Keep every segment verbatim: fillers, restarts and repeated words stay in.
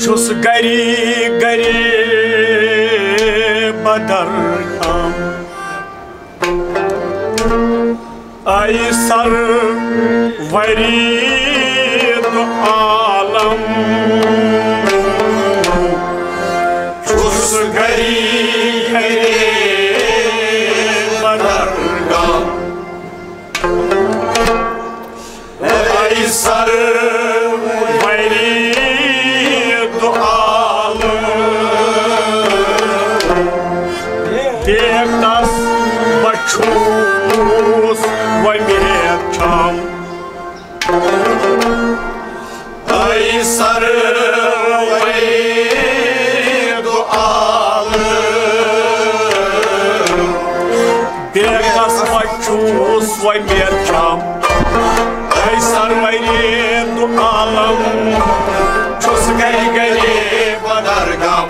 چھُس گری گری بدر کم۔ اے سرورِ دو عالم، چھُس گری گری بدر کم۔ اے سرورِ دو عالم، بے کس بہ چھُس وۄمید چھم۔ اے سرورِ دو عالم، بے کس بہ چھُس وۄمید چھم۔ اے سرورِ دو عالم، چھُس گری گری بدر کم۔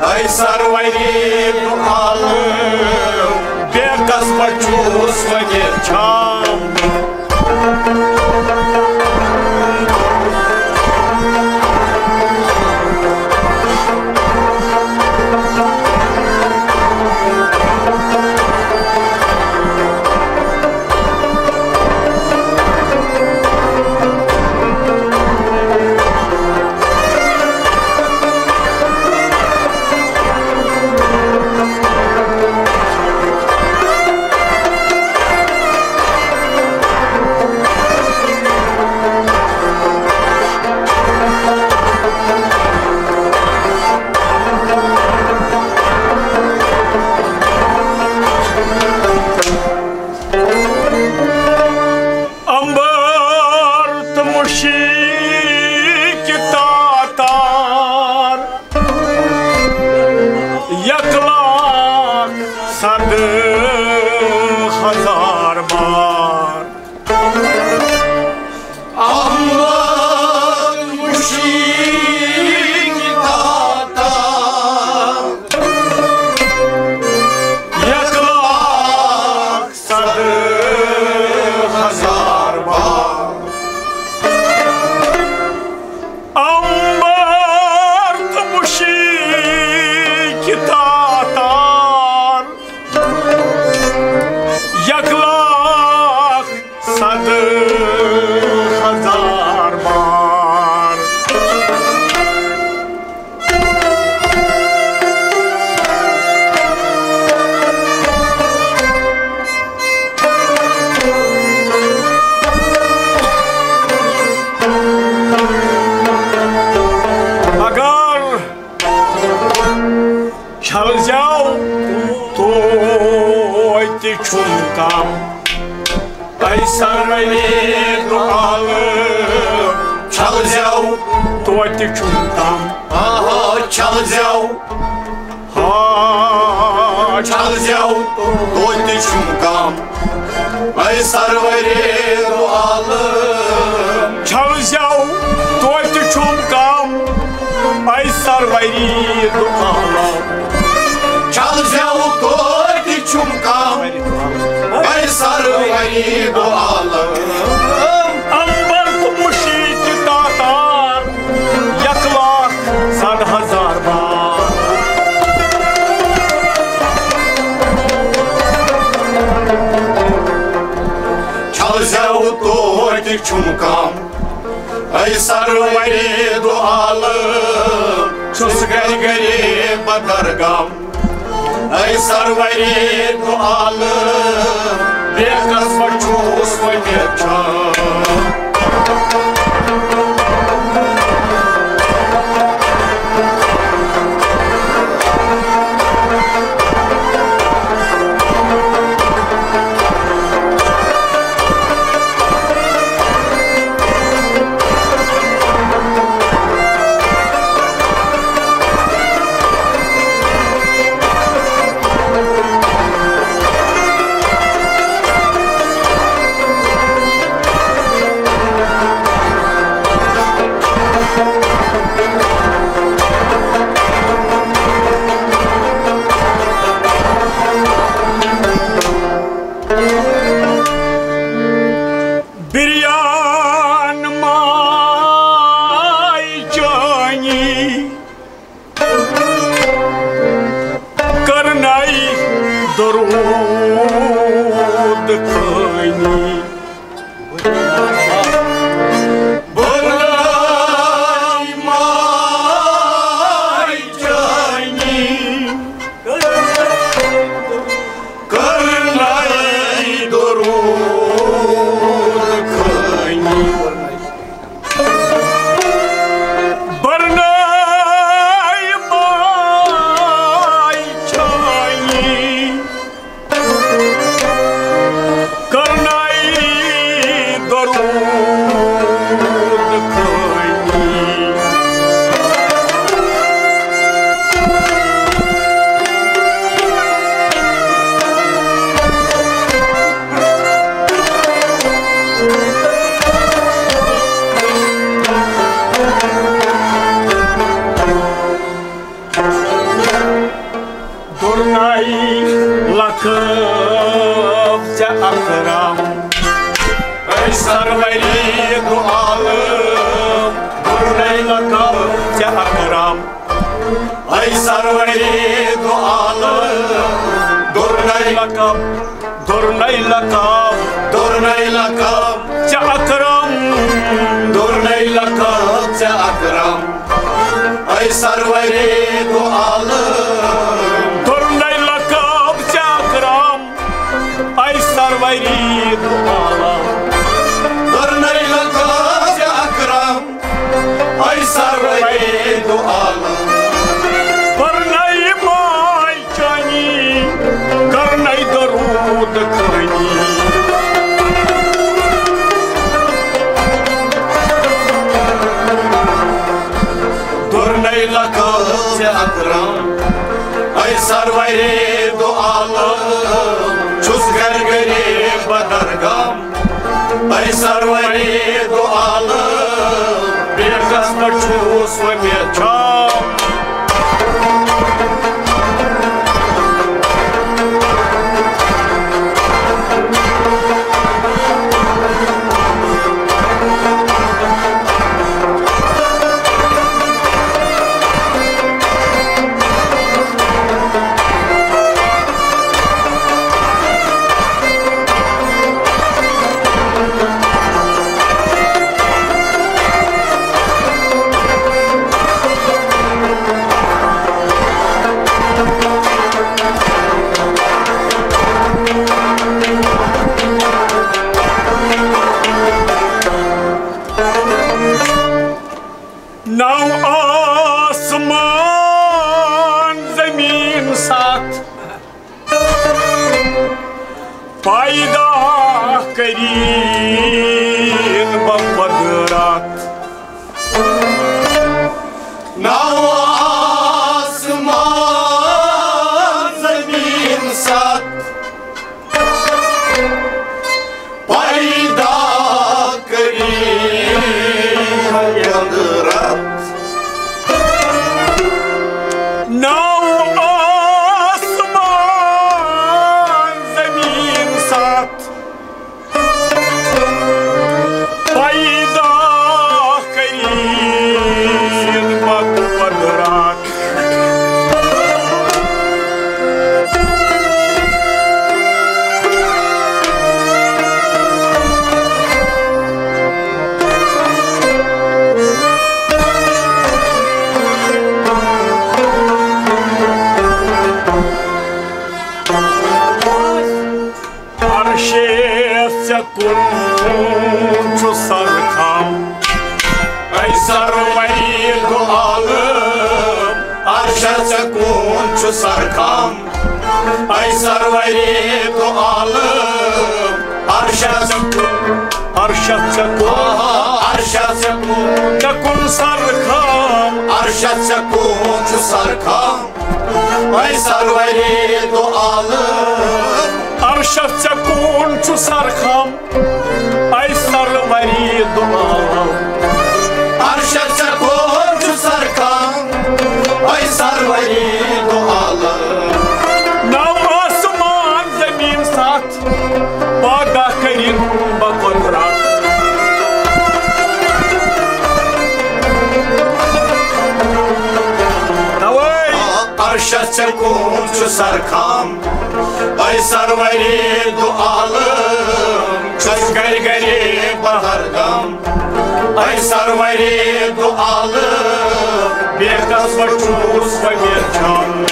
اے سرورِ دو عالم، بے کس بہ چھُس وۄمید چھم۔ امبر تہٕ مُشکہِ تاتار، یک لاکھ صد ہزار بار۔ امبر مُشکہِ تاتار، یک لاکھ صد ہزار بار۔ امبر تہٕ مُشکہِ تاتار، یک لاکھ صد ہزار بار۔ اگر چھل زیو توتہِ چھُم کم۔ اے سرورِ دو عالم، چھل زیو توتہِ چھُم کم۔ آہا، چھل زیو۔ ہا، چھل زیو توتہِ چھُم کم۔ اے سرورِ دو عالم، چھل زیو توتہِ چھُم کم۔ اے سرورِ دو عالم، چھل زیو توتہِ چھُم کم۔ اے سرورِ دو عالم، امبر تہٕ مُشکہِ تاتار، یک لاکھ صد ہزار بار۔ چھل زیو توتہِ چھُم کم۔ اے سرورِ دو عالم، چھُس گری گری بدر کم۔ اے سرورِ دو عالم، بے کس بہ چھُس وۄمید چھم۔ لقب ژےٚ اکرم۔ اے سروری دو عالم، دُرنے لقب، دُرنے لقب، دُرنے لقب ژےٚ اکرم، دُرنے لقب ژےٚ اکرم۔ اے سروری دو عالم، دُرنے لقب ژےٚ اکرم۔ اے سروری دو عالم، دُرنے لقب ژےٚ اکرم۔ اے سروری دو عالم، پرناے ماے چانی، کرناے درود خانی۔ دُرنے لقب ژےٚ اکرم، اے سروری دو عالم، چھُس گرِ غریب بدرگم۔ اے سروری دو عالم، بیٹس پٮ۪ٹھ چھُس وۄنۍ مےٚ چھام۔ نو آسمان زمین ستھ، پیدا کرین بہ قدرت۔ نو آسمان زمین ستھ، پیدا کرین قدرت۔ نو آسمان زمین ستھ، پیدا کرین بہ قدرت۔ عرشے ژےٚ کُن چھُ سرخم، اے سروری دو عالم۔ عرشے ژےٚ کُن چھُ سرخم، اے سروری دو عالم۔ عرشے ژےٚ کُن، عرشے ژےٚ کُن، عرشے ژےٚ کُن، ژےٚ کُن سرخم۔ عرشے ژےٚ کُن چھُ سرخم، اے سروری دو عالم۔ عرشے ژےٚ کُن چھُ سرخم، اے سروری دو عالم۔ عرشے ژےٚ کُن چھُ سرخم، اے سروری دو عالم۔ نو آسمان زمین ستھ، پیدا کرین بہ قدرت۔ توے۔ عرشے ژےٚ کُن چھُ سرخم، اے سروری دو عالم۔ چھُس گرِ غریب بدرگم، اے سروری دو عالم۔ بیٹس پٮ۪ٹھ چھُس وۄنۍ مےٚ چھام۔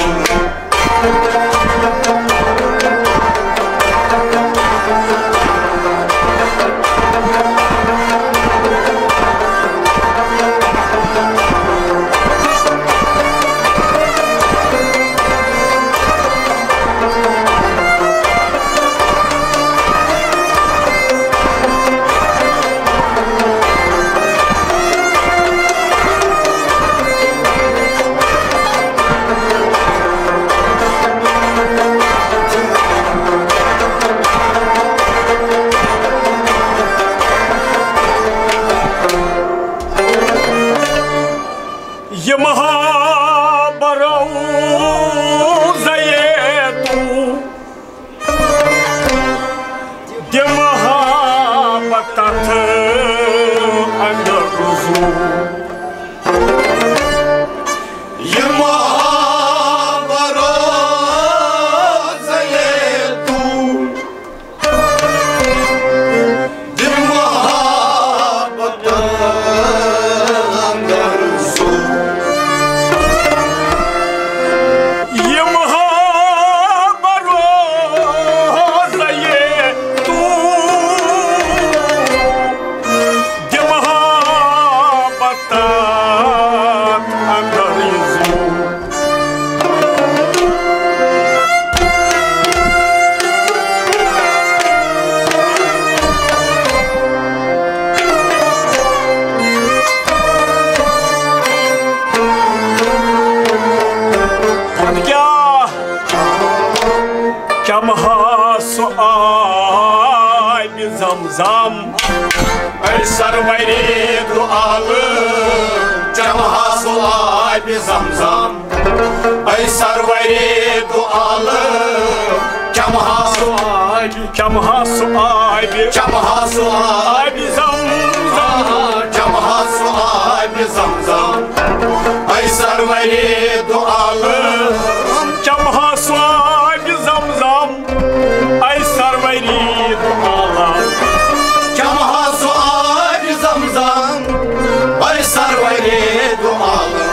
یہِ محبت روزے تو، دِ محبت تتھ اندر رزو۔ زم۔ اے سروری دو عالم، چمہا سُہ آبِ زمزم۔ اے سروری دو عالم، چمہا سُہ آبِ، چمہا سُہ آبِ، چمہا سُہ آبِ۔ آبِ زمزم۔ چمہا سُہ آبِ زمزم۔ اے سروری دو عالم۔ چمہا سُہ آبِ زمزم۔ اے سروری دو عالم۔ چمہا سُہ آبِ زمزم۔ اے سروری دو عالم۔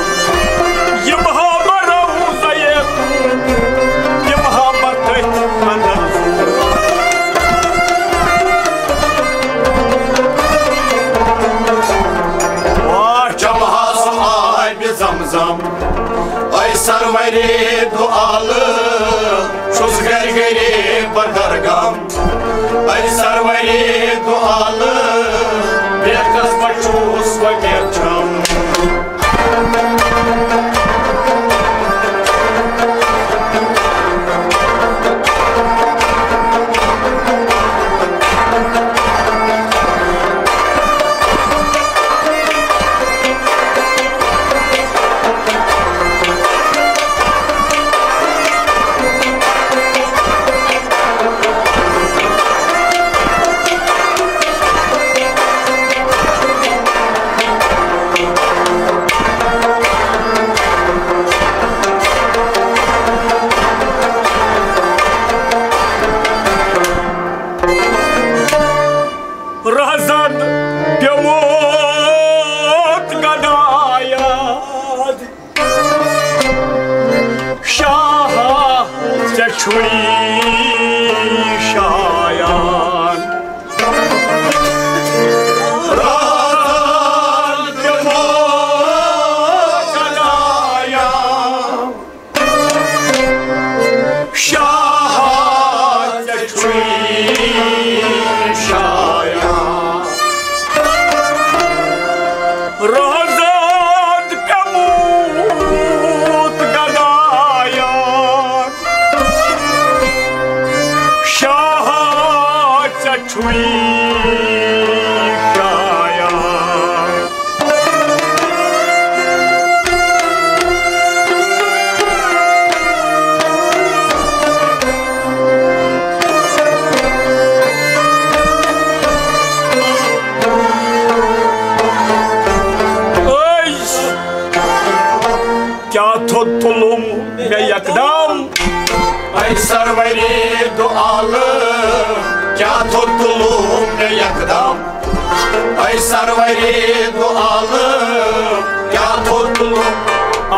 یِمہا بہٕ روضہ زیتون، یِمہا بہٕ تٔتھۍ اندر زون۔ واہ، چمہا سُہ آبِ زمزم۔ اے سروری دو عالم، چھُس گرِ گرِ بدرگم۔ اے سروری دو عالم، بیکس بچوس و بیچم۔ رہزد پیوٚمُت گدایاد۔ شاہ، ژےٚ چھُے شایان۔ رہزد پیوٚمُت گدایاد۔ شاہ، ژےٚ چھُے شایان۔ رہزد پیوٚمُت گدایان۔ شاہ، ژےٚ چھُے شایان۔ أے، کیٛاہ تھوٚد تُلُم مےٚ یکدم؟ اے سروری دو عالم، کیٛاہ تھوٚد تُلُم مےٚ یکدم؟ اے سروری دو عالم، کیٛاہ تھوٚد تُلُم؟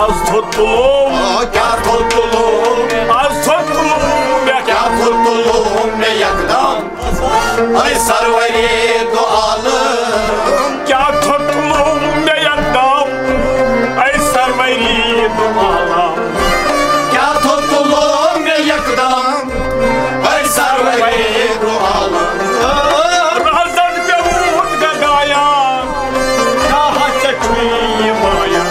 از تھوٚد تُلُم۔ آ، کیٛاہ تھوٚد تُلُم؟ از تھوٚد تُلُم مےٚ۔ کیٛاہ تھوٚد تُلُم مےٚ یکدم؟ اے سروری دو عالم۔ کیٛاہ تھوٚد تُلُم مےٚ یکدم؟ اے سروری دو عالم۔ کیٛاہ تھوٚد تُلُم مےٚ یکدم؟ اے سروری دو عالم۔ رہزد پیوٚمُت گدایان۔ شاہ، ژےٚ چھُے یہِ بایا۔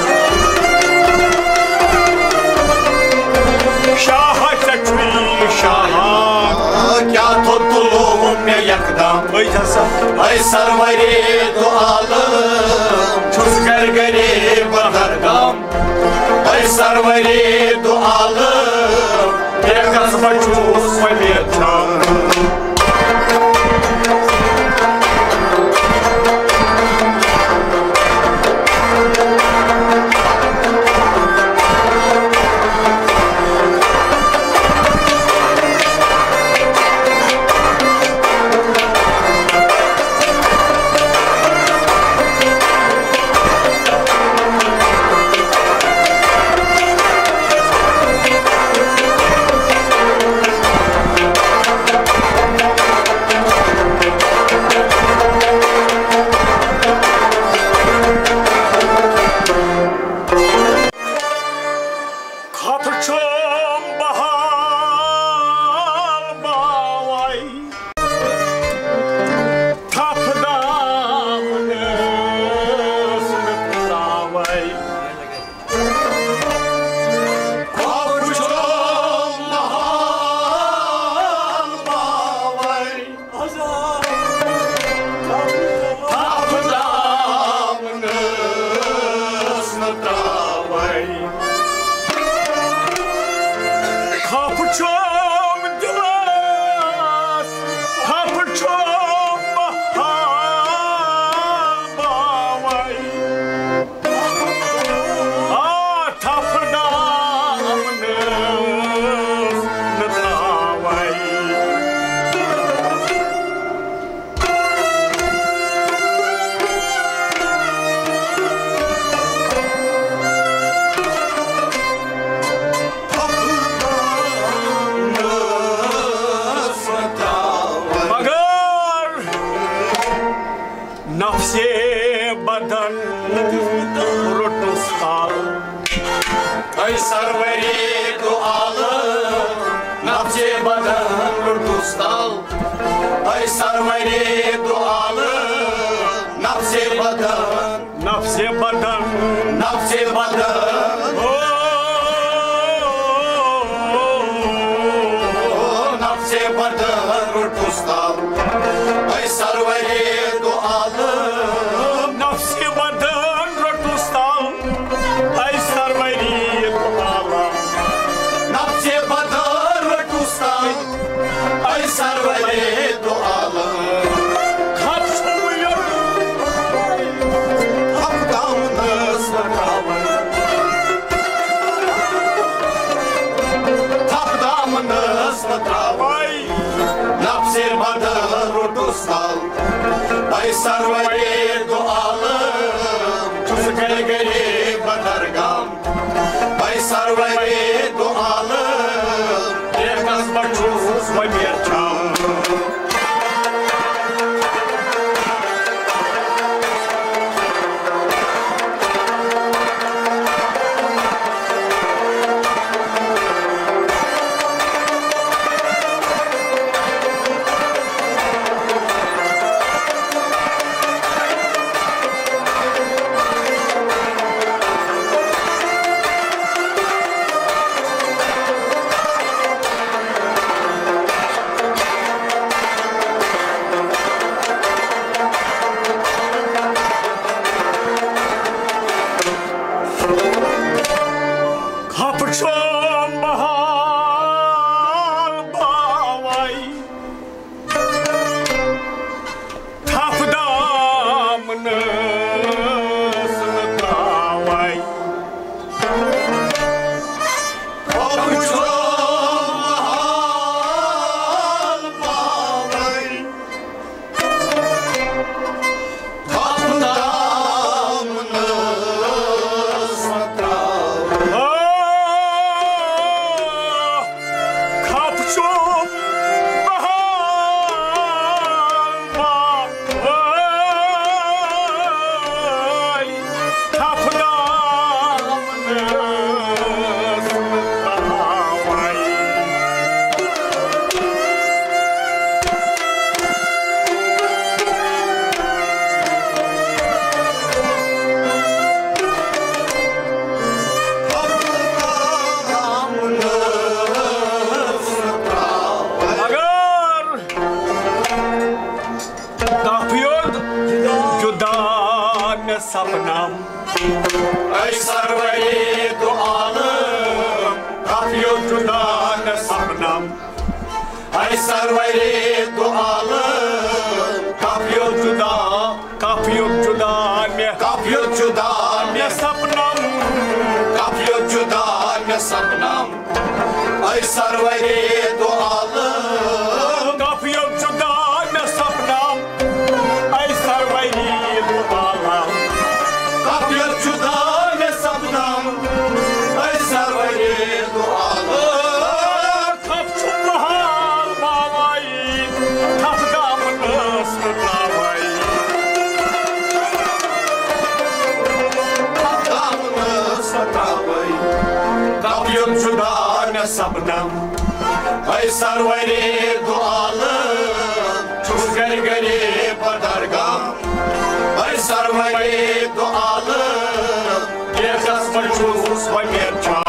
شاہ، ژےٚ چھُے شایان۔ کیٛاہ تھوٚد تُلُم مےٚ یکدم؟ أے ہسا۔ اے سروری دو عالم، چھُس گرِ گرِ بدرگم۔ اے سروری دو عالم، بیکس بچوس و بیچم۔ تراوے۔ خف چھوم دلس، خف چھوم بہار باوے۔ آ، تھپھ دامنس نہٕ تراوے۔ مگر نفسِ بدن روٚٹُس تل۔ اے سروری دو عالم، نفسِ بدن روٚٹُس تل۔ اے سروری دو عالم، نفسِ بدن۔ نفسِ بدن۔ نفسِ بدن۔ او، نفسِ بدن روٚٹُس تل۔ اے سروری دو عالم۔ نفسِ بدن روٚٹُس تل۔ اے سروری دو عالم۔ نفسِ بدن روٚٹُس تل۔ اے سروری دو عالم۔ خف چھُم یوٚت۔ خف دامنس مہ تراوے۔ خف دامنس مہ تراوے۔ نفسِ بدن روٚٹُس تل۔ اے سروری دو عالم۔ چھُس گرِ گرِ بدرگام۔ اے سروری دو عالم، لیکس بہ چھُس وۄنۍ بیچھان۔ خف چھوم بہار باوے۔ تھپھ دامنس نہٕ تراوے۔ خف چھوم بہار باوے۔ خف دامنس نہٕ تراوے۔ آ، خف چھوم بہار باوے۔ خف دامنس نہٕ تراوے۔ اگر کپھ یوت جدا مےٚ سپنم۔ اے سروری دو عالم، کپھ یوت جدا مےٚ سپنم۔ اے سروری دو عالم، کپھ یوت جدا، کپھ یوت جدا مےٚ، کپھ یوت جدا مےٚ سپنم، کپھ یوت جدا مےٚ سپنم۔ اے سروری دو عالم، کپھ یوت جدا مےٚ سپنم۔ اے سروری دو عالم، کپھ یوت جدا مےٚ سپنم۔ اے سروری دو عالم، خف چھُم بہار باوے۔ خف دامنس نہٕ تراوے۔ خف دامنس نہٕ تراوے۔ خف یوت جدا مےٚ سپنم۔ اے سروری دو عالم، چھُس گرِ گرِ بدرگام۔ اے سروری دو عالم، کیسس منٛز چھُس وۄنۍ چھان۔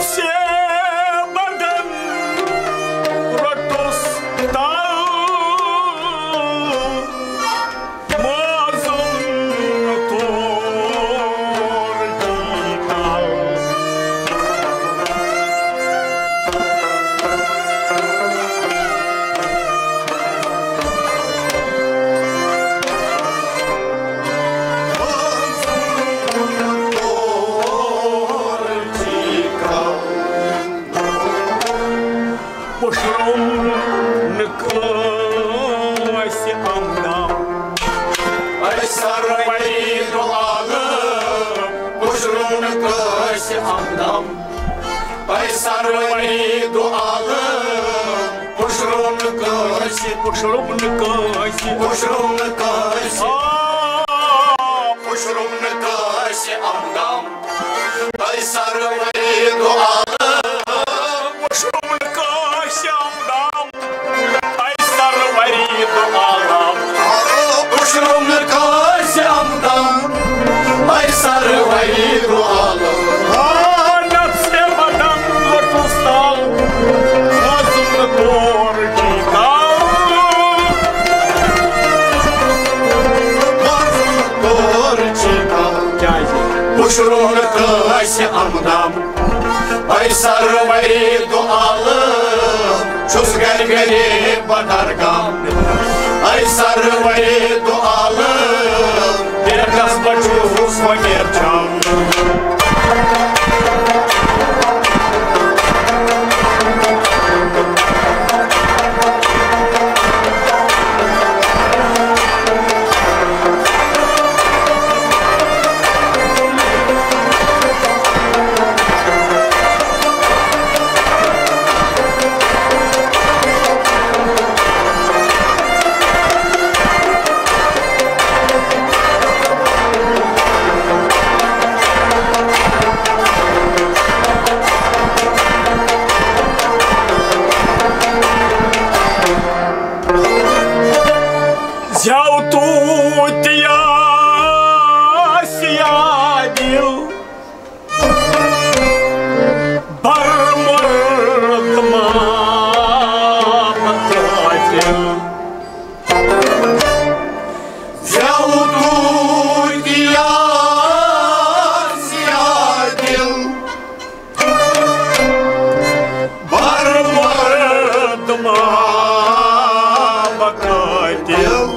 سے بدن روٚٹُس تل، موزُم تور کی تل۔ پُشروٚم نہٕ کٲنٛسہِ آمدام۔ أسۍ سروری دُعا لٲم، پُشروٚم نہٕ کٲنٛسہِ آمدام۔ أسۍ سروری دُعا لٲم، پُشروٚم نہٕ کٲنٛسہِ، پُشروٚم نہٕ کٲنٛسہِ، پُشروٚم نہٕ کٲنٛسہِ۔ آ، پُشروٚم نہٕ کٲنٛسہِ آمدام۔ أسۍ سروری دُعا لٲم، پُشروٚم نہٕ کٲنٛسہِ آمدام۔ أسۍ سروری دُعا لٲم، پُشروٚم نہٕ کٲنٛسہِ آمدام۔ أسۍ سروری دُعا لٲم۔ آ، نفسِ بدن لوٚٹُس تل، وزن تور کی تل۔ وزن تور کی تل۔ کیٛازِ؟ پُشروٚم نہٕ کٲنٛسہِ آمدام۔ أسۍ سروری دُعا لٲم، چھُس گرِ غریب بدرگام۔ أسۍ سروری دُعا لٲم، بیٚکس بچوس فقیٖر جام۔ زیو توتہِ آسہِ یا دِل، بر مرد ما بتاجل۔ زیو توتہِ آسہِ یا دِل، بر مرد ما بقاتل۔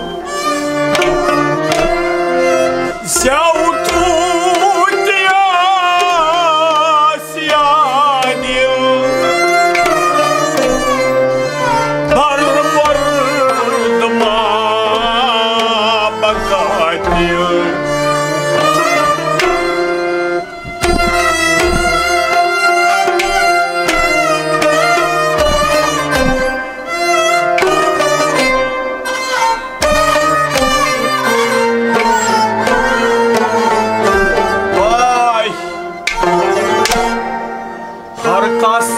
زیو توتہِ آسہِ یا دِل، بر مرد ما بقاتل۔ واے! ہر کس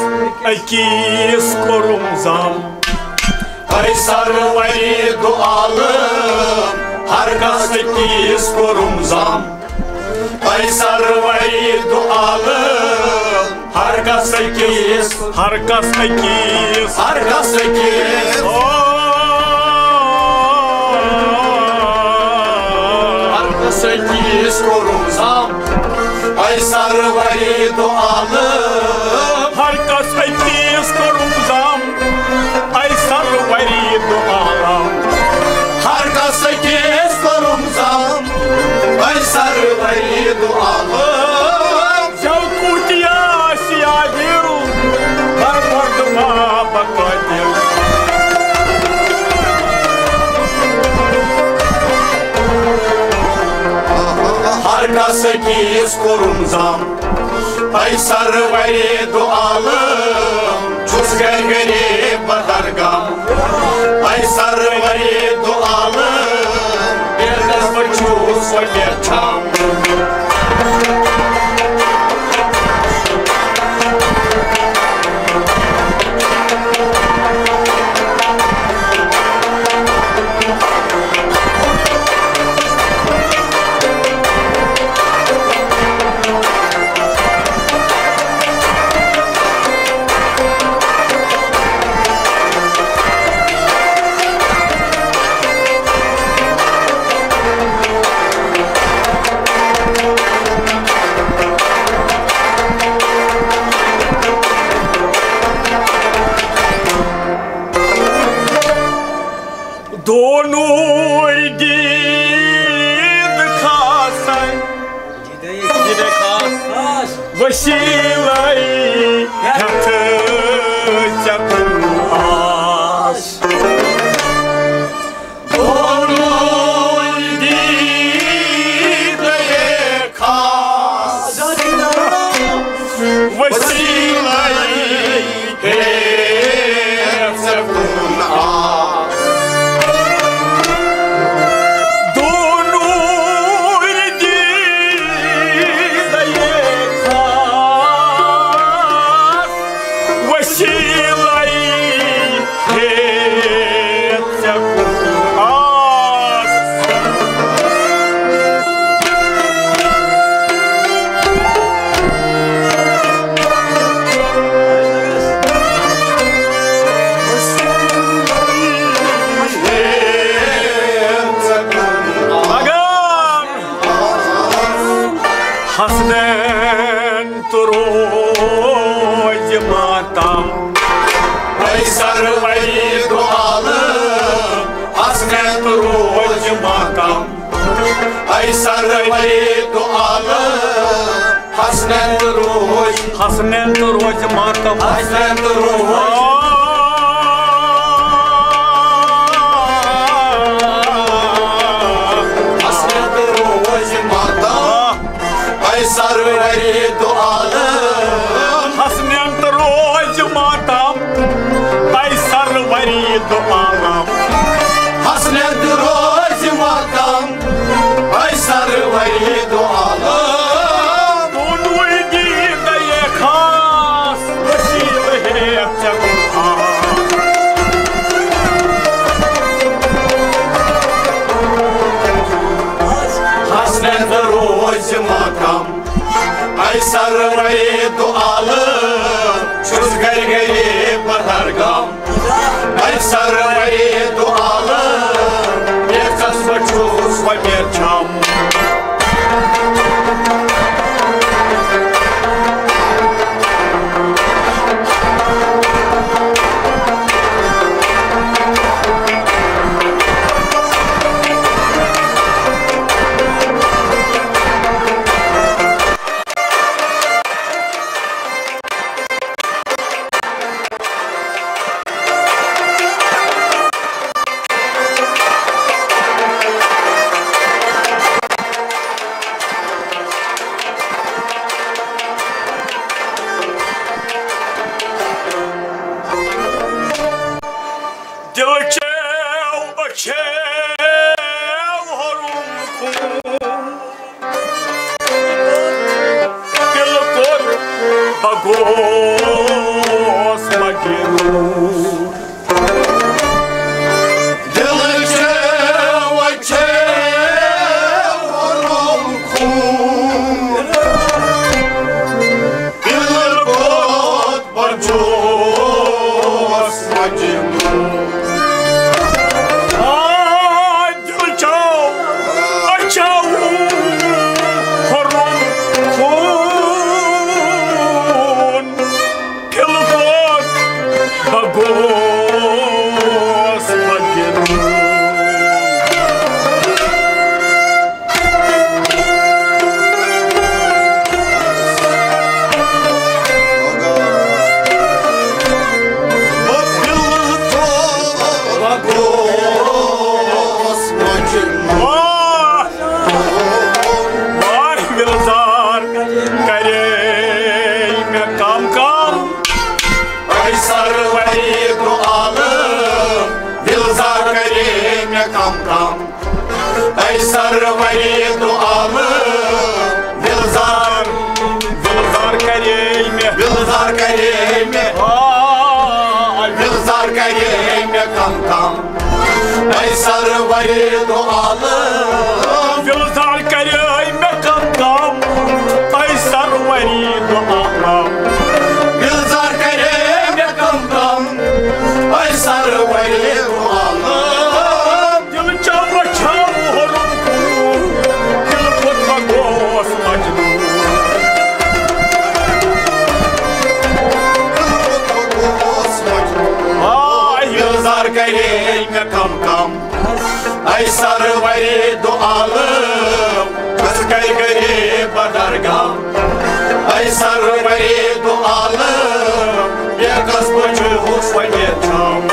أکِس کوٚرُم زام۔ اے سروری دو عالم، ہر کس أکِس کوٚرُم زام۔ اے سروری دو عالم، ہر کس أکِس، ہر کس أکِس، ہر کس أکِس۔ او۔ ہر کس أکِس کوٚرُم زام۔ اے سروری دو عالم۔ ہر کس أکِس کوٚرُم زام۔ اے سروری دو عالم۔ ہر کس أکِس کوٚرُم زام۔ اے سروری دو عالم۔ زیو کوتیا سیادیو، بر مرد ما بقاتل۔ ہر کس أکِس کوٚرُم زام۔ اے سروری دو عالم، چھُس گرِ غریب بدرگام۔ اے سروری دو عالم، بیٹس بہٕ چھُس وۄنۍ بیٹھام۔ سرورِ دو عالم، حسنین تہٕ روزِ، حسنین تہٕ روزِ ماتم۔ حسنین تہٕ روزِ، حسنین تہٕ روزِ ماتم۔ اے سرورِ دو عالم۔ حسنین تہٕ روزِ ماتم۔ اے سرورِ دو عالم۔ حسنین تہٕ روزِ ماتم۔ اے سرورِ دو عالم۔ دونوے دیٖدے خاص وسیلہٕ ہیٚتھ ژےٚ قرآن۔ حسنین تہٕ روزِ ماتم۔ اے سرورِ دو عالم، چھُس گرِ گرِ بدرگام۔ اے سرورِ دو عالم، ییٚژس بہٕ چھُس وۄنۍ میچھام۔ دِلہٕ چیو أچھو ہورُن خوٗن۔ دِلہٕ کوٚر بگوس مجنون۔ دِلہٕ چیو أچھو ہورُن خوٗن۔ دِلہٕ کوٚر بگوس مجنون۔ آ، دِلہٕ چیو أچھو ہورُن خوٗن۔ دِلہٕ کوٚر بگوس مجنون۔ واہ، واہ، گُلزار کرے مےٚ کم کم۔ اے سرورِ دو عالم، گُلزار کرے مےٚ کم کم۔ اے سرورِ دو عالم، گُلزار، گُلزار کرے مےٚ، گُلزار کرے مےٚ، آ، گُلزار کرے مےٚ کم کم۔ اے سرورِ دو عالم، گُلزار کرے مےٚ کم کم۔ اے سرورِ دو عالم، گُلزار کرے مےٚ کم کم۔ اے سرورِ دو عالم۔ دِلہٕ چاو رچھاو ہورُن خوٗن، دِلہٕ کوٚت ما گوس مجنون۔ آے گُلزار کرے مےٚ کم کم۔ اے سرورِ دو عالم، بہٕ کَتہِ گٔیے بدرگام۔ اے سرورِ دو عالم، یہِ کس بہٕ چھُس وۄنۍ ییٚتھام۔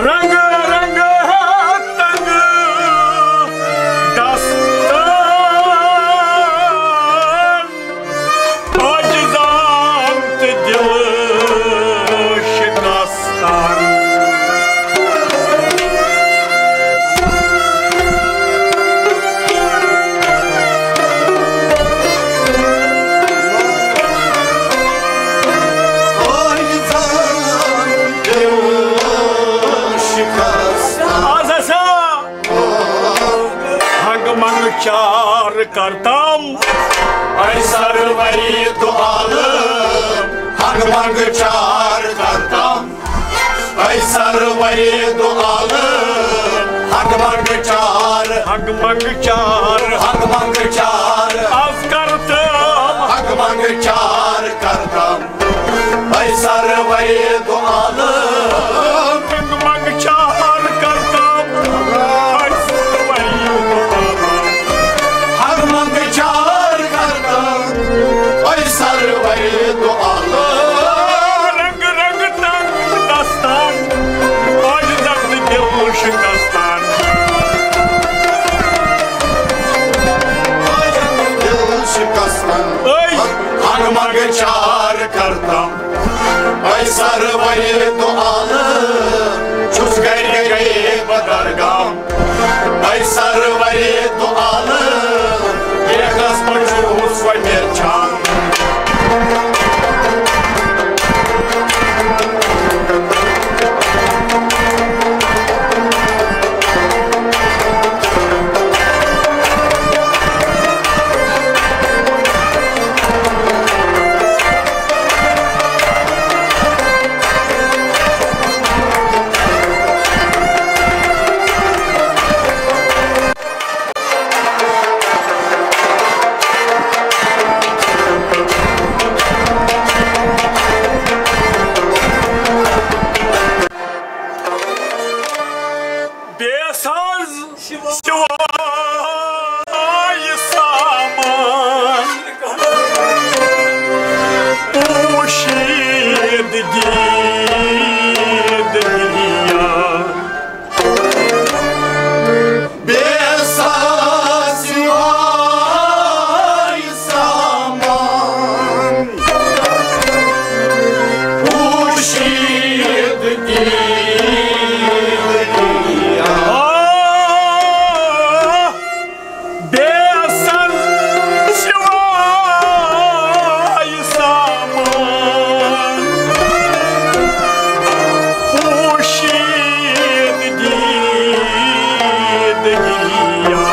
رنگ رنگ تنگ دستان، عاجزان تہٕ دل شکستان۔ آز ہسا ہنگ منگ چار کرتم، اے سروری دو عالم۔ ہنگ منگ چار کرتم، اے سروری دو عالم۔ ہنگ منگ چار، ہنگ منگ چار، ہنگ منگ چار۔ آز کرتم، ہنگ منگ چار کرتم، اے سروری دو عالم۔ ہنگ منگ چار کرتم، اے سروری دو عالم۔ ہنگ منگ چار کرتم، اے سروری دو عالم۔ رنگ رنگ تنگ دستان، عاجزان تہٕ دل شکستان۔ عاجزان تہٕ دل شکستان۔ اے۔ ہنگ منگ چار کرتم، اے سروری دو عالم۔ چھُس گرِ گرِ بدرگام، اے سروری دو عالم۔ بیکس پٹھوس و میرچان۔ بیٚیہِ ہسا سوائے سامان پوشیدگی دنیا۔ بیٚیہِ ہسا سوائے سامان پوشیدگی دنیا۔ بیسن سوائے سامان پوشیدگی دگریان۔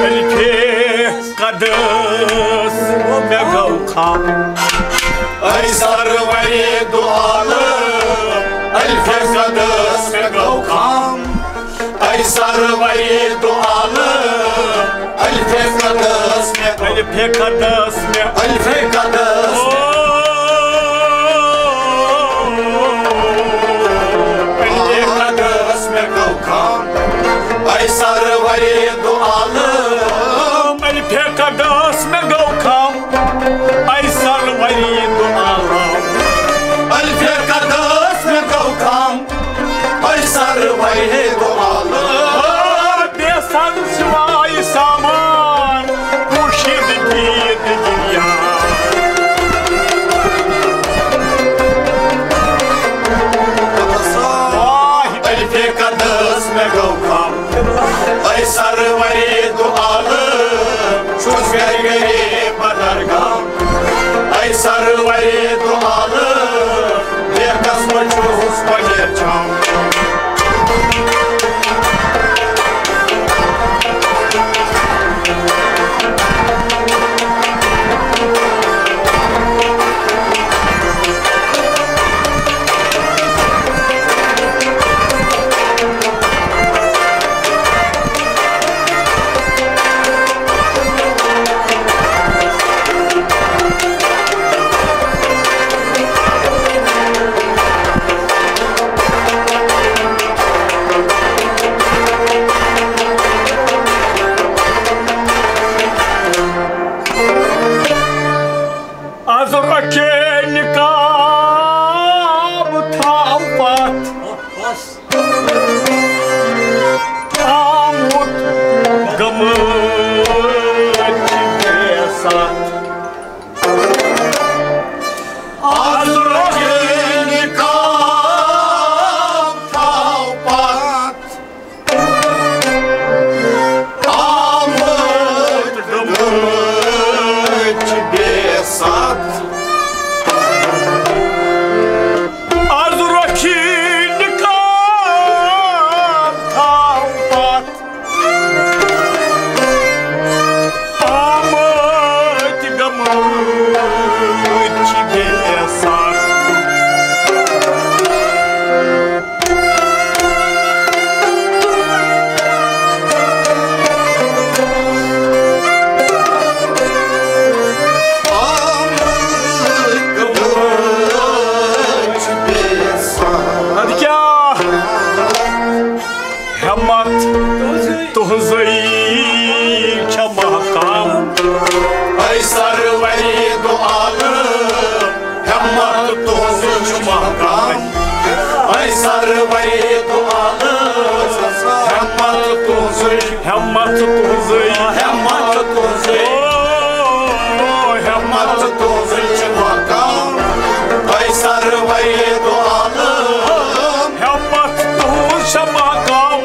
الفِ قدس مےٚ گوٚو خام۔ اے سروری دو عالم، الفِ قدس مےٚ گوٚو خام۔ اے سروری دو عالم، الفِ قدس مےٚ، الفِ قدس مےٚ، الفِ قدس مےٚ۔ او، الفِ قدس مےٚ گوٚو خام۔ اے سروری دو عالم، الفِ قدس مےٚ گوٚو خام۔ اے سروری دو عالم، الفِ قدس مےٚ گوٚو خام۔ اے سروری دو عالم۔ بیسن سوائے سامان پوشیدگی دنیا۔ از رۄخہِ نقاب تھاو پتھ، آمُت گٔمٕتۍ چھِ بے ساتھ۔ از رۄخہِ نقاب تھاو پتھ، آمُت گٔمٕتۍ چھِ بے ساتھ۔ از رۄخہِ نقاب تھاو پتھ، آمٕتۍ گٔمٕتۍ چھِ بے ساتھ۔ آمٕتۍ گٔمٕتۍ چھِ بے ساتھ۔ اَدٕ کیٛاہ؟ ہمت تُہنٛزٕے چھےٚ محکم۔ اے سرورِ دو عالم، ہمت تُہنٛزٕے چھِ محکم۔ اے سرورِ دو عالم، ہمت تُہنٛزٕے، ہمت تُہنٛزٕے، ہمت تُہنٛزٕے، او، ہمت تُہنٛزٕے چھِ محکم۔ اے سرورِ دو عالم، ہمت تُہنٛز چھےٚ محکم،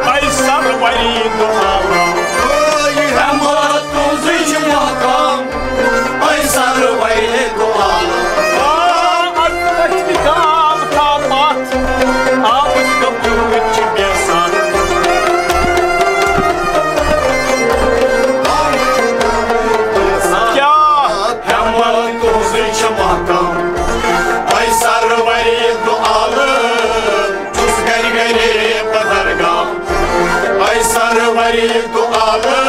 اے سرورِ دو عالم۔ ہمت تُہنٛزٕے چھِ محکم، اے سرورِ دو عالم۔ آ، از رۄخہِ نقاب تھاو پتھ، آمٕتۍ گٔمٕتۍ چھِ بے ساتھ۔ کیٛاہ ہمت تُہنٛزٕے چھےٚ محکم، اے سرورِ دو عالم۔ چھُس گرِ گرِ بدر گام۔ اے سرورِ دو عالم،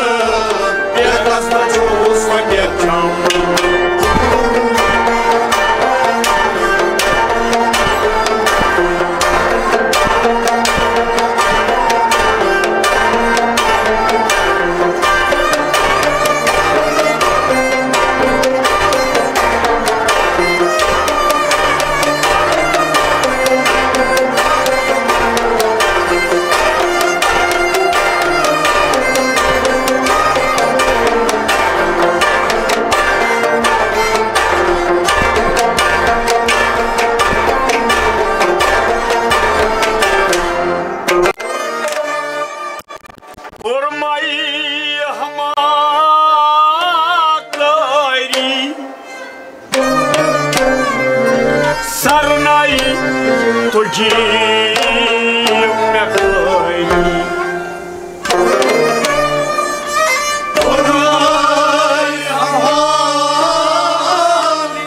پیٹس پٮ۪ٹھ چھُس وۄنۍ کیٛاہ کھٮ۪م۔ فرمائی ہما کاری سرنائی تجھی مکاری۔ فرمائی ہما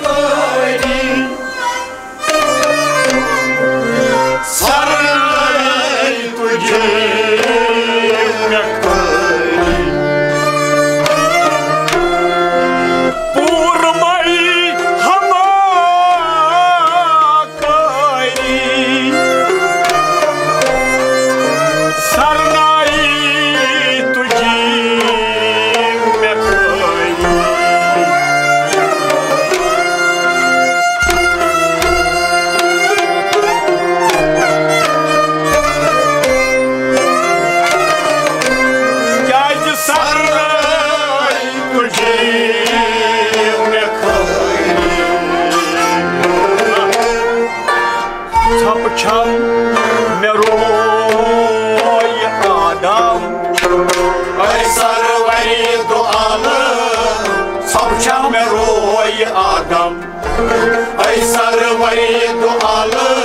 کاری سرنائی تجھی مکاری۔ پور مائی ہما کاری سرنائی تجھی مکاری۔ کیٛازِ سرنائی تجھی مکاری۔ ژھۄپہٕ چھم مےٚ روے آدم۔ اے سرورِ دو عالم، ژھۄپہٕ چھم مےٚ روے آدم۔ اے سرورِ دو عالم،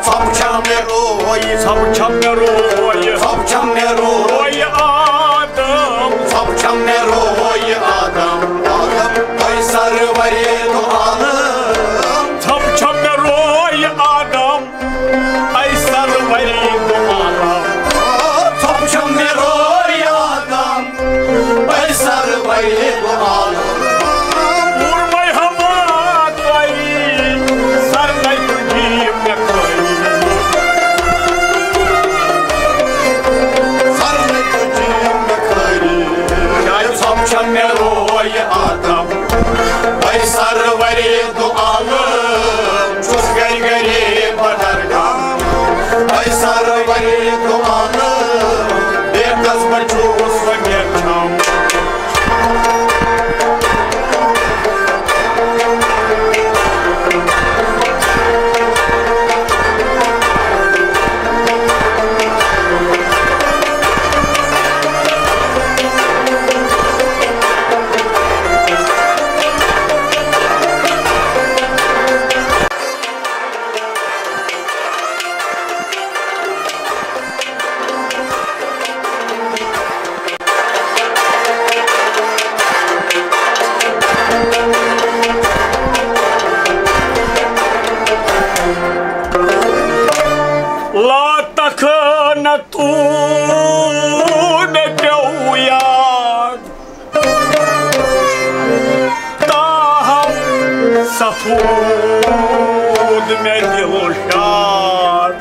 ژھۄپہٕ چھم مےٚ روے، ژھۄپہٕ چھم مےٚ روے، ژھۄپہٕ چھم مےٚ روے آدم۔ ژھۄپہٕ چھم مےٚ روے آدم، آدم۔ اے سرورِ دو عالم، ژھۄپہٕ چھم مےٚ روے آدم۔ اے سرورِ دو عالم۔ ژھۄپہٕ چھم مےٚ روے آدم۔ اے سرورِ دو عالم۔ پورمے ہما کاری سرنائی تجھی مکاری۔ سرنائی تجھی مکاری۔ کیٛازِ ژھۄپہٕ چھم مےٚ روے آدم۔ اے سر سفود مےٚ دِلشاد۔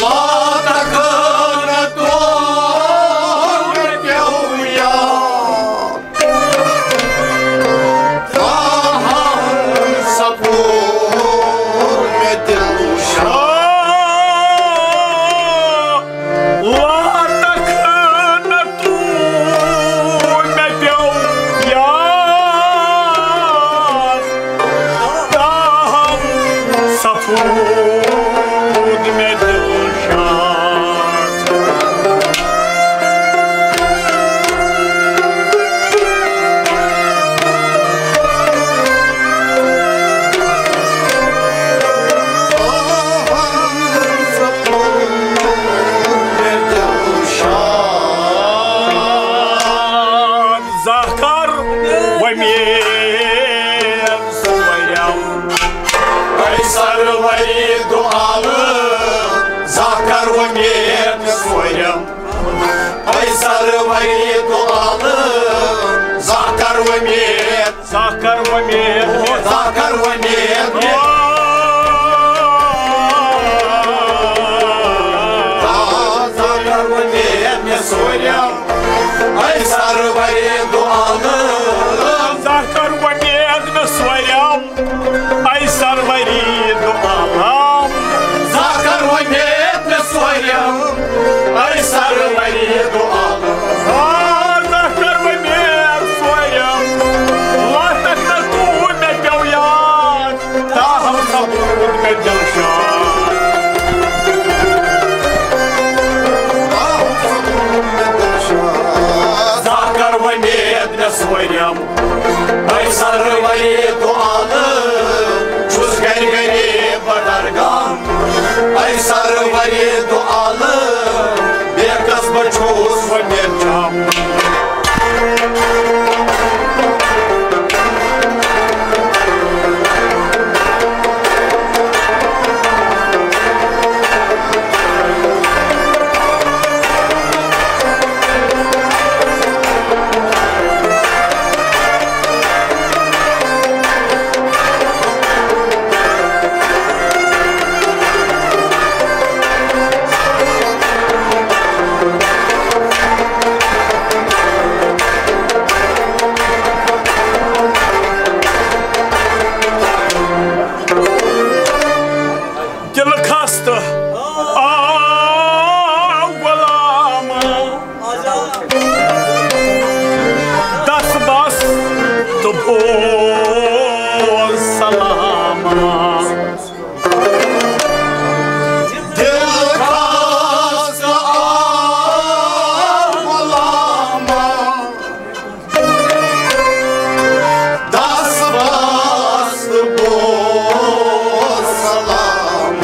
لاتکن تو مےٚ پیوٚو یاد۔ تاہم سپُد مےٚ دِلشاد۔ لاتکن تو مےٚ پیوٚو یاد۔ تاہم سپُد مےٚ دِلشاد۔ زاہ کر وۄمید سورٮ۪م۔ اے سروری دو عالم، زاہ کر وۄمید سورٮ۪م۔ اے سروری دو عالم، زاہ کر وۄمید۔ زاہ کر وۄمید۔ زاہ کر وۄمید۔ زاہ کر وۄمید مےٚ سورٮ۪م۔ اے سروری دو عالم۔ زاہ کر وۄمید مےٚ سورٮ۪م۔ اے سروری دو عالم۔ زاہ کر وۄمید مےٚ سورٮ۪م۔ اے سروری دو عالم۔ آ، زاہ کر وۄمید سورٮ۪م۔ لاتکن تو مےٚ پیوٚو یاد۔ تاہم سپُد مےٚ دِلشاد۔ تاہم سپُد مےٚ دِلشاد۔ زاہ کر وۄمید مےٚ سورٮ۪م۔ اے سروری دو عالم، چھُس گرِ غریب بہٕ ڈر غم۔ اے سروری دو عالم، بے کس بہٕ چھُس وۄمید چھم۔ دِل خستہٕ آو غلام، دس بس تہٕ بوز سلام۔ دِل خستہٕ آو غلام، دس بس بوز سلام۔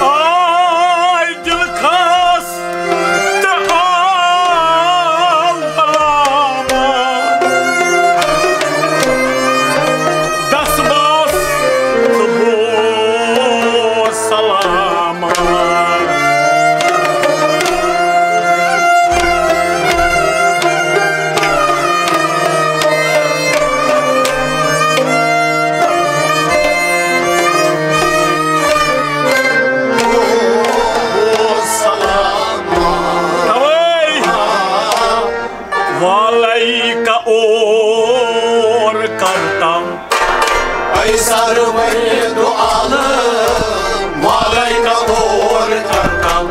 آے دِل خستہٕ آو غلام، دس بس بوز سلام۔ توے۔ وعلیک اور کرتم۔ اے سروری دو عالم، وعلیک اور کرتم۔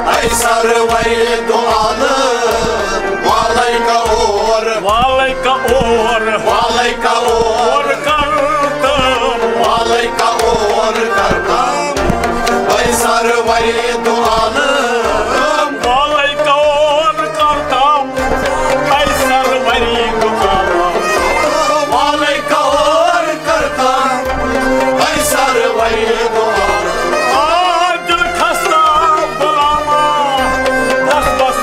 اے سروری دو عالم، وعلیک اور۔ وعلیک اور۔ وعلیک اور۔ اور کرتم۔ وعلیک اور کرتم۔ اے سروری دو عالم۔ وعلیک اور کرتم۔ اے سروری دو عالم۔ وعلیک اور کرتم۔ اے سروری دو عالم۔ آ دِل خستہٕ غلام، دس بس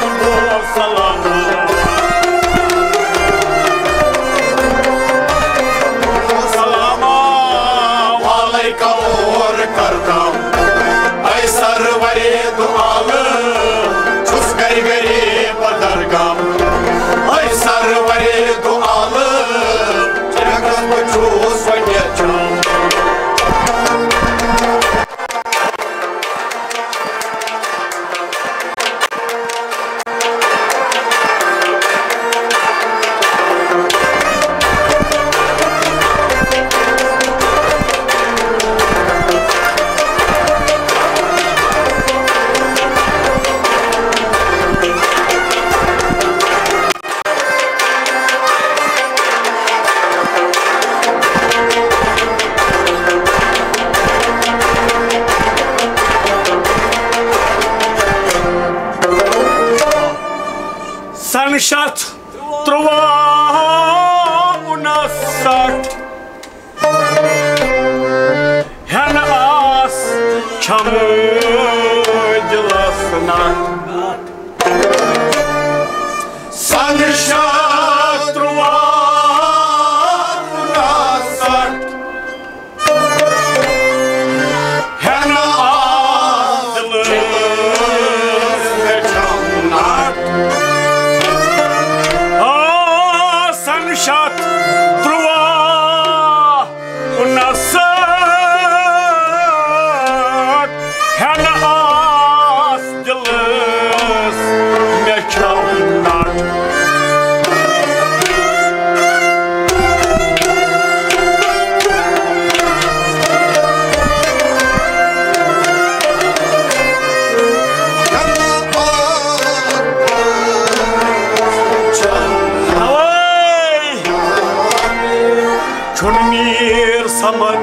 چھُن میٖر صمد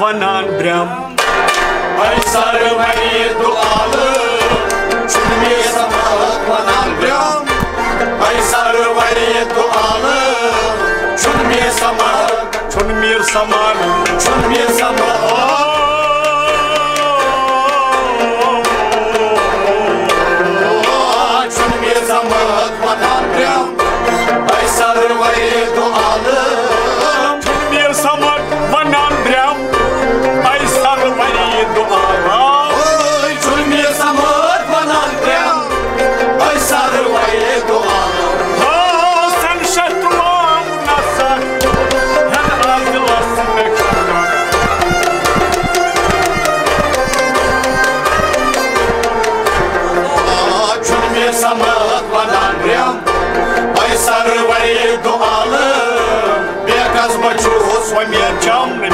ونان برٛم۔ اے سروے دُعالہٕ، چھُن میٖر صمد ونان برٛم۔ اے سروے دُعالہٕ، چھُن میٖر صمد، چھُن میٖر صمد، چھُن میٖر صمد۔ چھُن میٖر صمد ونان برٛم۔ اے سروے دُعالہٕ۔ چھُن میٖر صمد ونان برٛم۔ اے سروے دُعالہٕ۔ اے چھُن میٖر صمد ونان برٛم۔ اے سروے دُعالہٕ۔ ہا، سن شتوُہ نسا۔ ہن از لس نکھنا۔ چھُن میٖر صمد ونان برٛم۔ اے سروے دُعالہٕ، بے قصبہٕ چھُس وۄمید جم۔